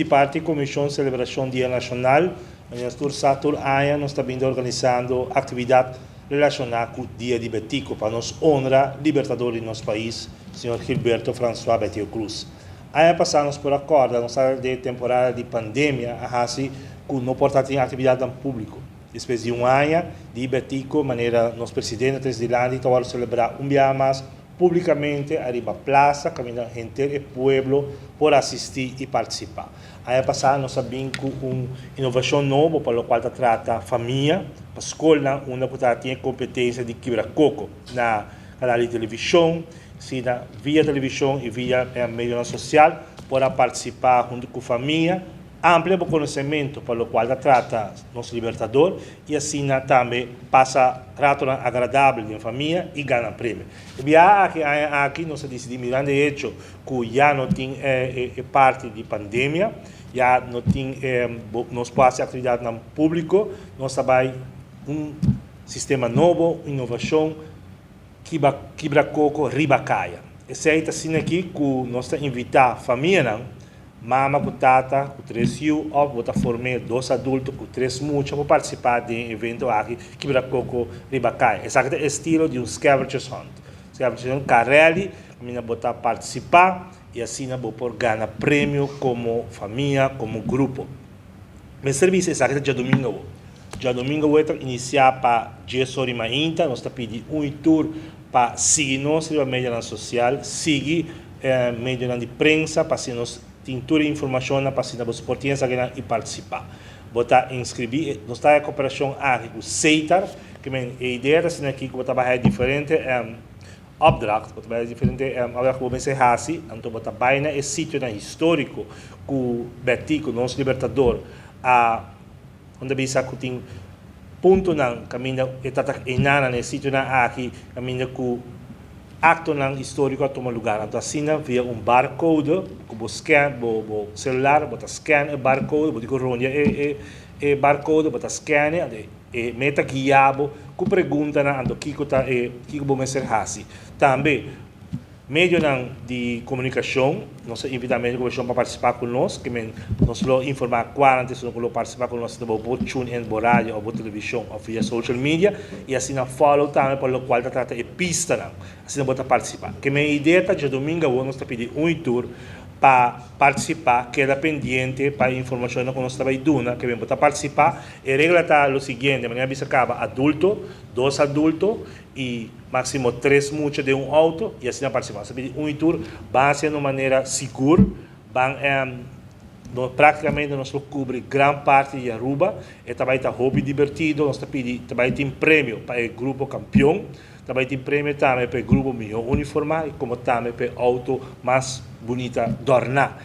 Di parti Komishon Selebrashon Dia Nashonal, manera tur sa, tur aña nos ta bin organisando aktividat relashoná ku Dia di Betico pa nos honra libertador di nos pais, señor Gilberto François Betico Croes. Aña pasá, nos por a kòrda, nos a den temporada di pandemia, a hasi ku no por tin aktividat públiko. Despues di un aña di Betico, manera nos presidente dilanti, ta selebrá un biaha mas públikamente ariba plasa, kaminda henter e pueblo por asistí i partisipá. Aña pasá nos a bin ku un inovashon nobo pa loke ta trata famia, pa skol, unda ku tin kompetensia di kibra koko na kanal di televishon, sina via televishon i via medio sosial, por partisipá huntu ku famia, amplia konosementu pa loke ta trata nos libertador i asina tambe pasa ratu agradabel den famia i gana premio. I aki nos a disidí, mirando e echo ku ya no tin parti di pandemia, ya no tin nos por hasi aktividat públiko, nos ta bai un sistema nobo, inovashon, kibra koko riba kaya. Esei ta asina aki ku nos ta invitá famia, mama ku tata, ku tres yu, òf bo ta forma dos adulto ku tres mucha pa partisipá den e evento aki, kibra koko riba kaya. Esaki ta e estilo di un scavenger hunt. Scavenger hunt, kareli, kaminda bo ta partisipá i asina bo por gana premio komo famia, komo grupo. Mi servisio esaki ta djadumingu. Djadumingu ta inisiá pa 10 or i mainta, nos ta pidi un tur pa sigui nos riba medio sosial, sigui medio di prensa, pa asina nos tin tur informashon pa asina bo por i partisipá. Bo ta inskribí, nos ta den koperashon aki ku Seitar, ku e idea ta asina aki ku bo ta diferente opdracht, bo ta diferente opdracht ku bo hasi, anto bo ta bai na e sitio históriko ku Betico, nos libertador, a unda bisa ku tin puntonan kaminda e tabata einan e sitio aki kaminda ku aktonan históriko a tuma lugá. Anto asina via un barcode ku bo scan bo celular, bo ta scan e barcode, bo tin ku rondia e barcode, bo ta scan e e ta guia bo ku preguntanan, anto kiko ta e kiko bo mester hasi. Tambe medionan di komunikashon, nos ta invitá medio di komunikashon pa partisipá ku nos, ke men nos lo informá kua antes nos lo partisipá ku nos, bo por tune in bo radio òf bo televishon òf via social media i asina follow tambe pa loke ta trata e pistanan, asina bo ta partisipá. Ke men idea ta djadumingu nos ta pidi un tur pa partisipá, keda pendiente pa informashon ku nos ta bai duna, ke men bo ta partisipá. E regla ta lo siguiente, manera bisa kaba: adulto, dos adulto i máksimo tres mucha den un outo i asina partisipá. Nos pidi un tur ban di un manera sigur, ban no, práktikamente nos lo kubri gran parti di Aruba i tambe ta hopi divertido. Nos ta pidi, tambe tin premio pa e grupo kampeon, tambe tin premio tambe pa e grupo mihó uniformá i komo tambe pa e outo mas bunita dòrná.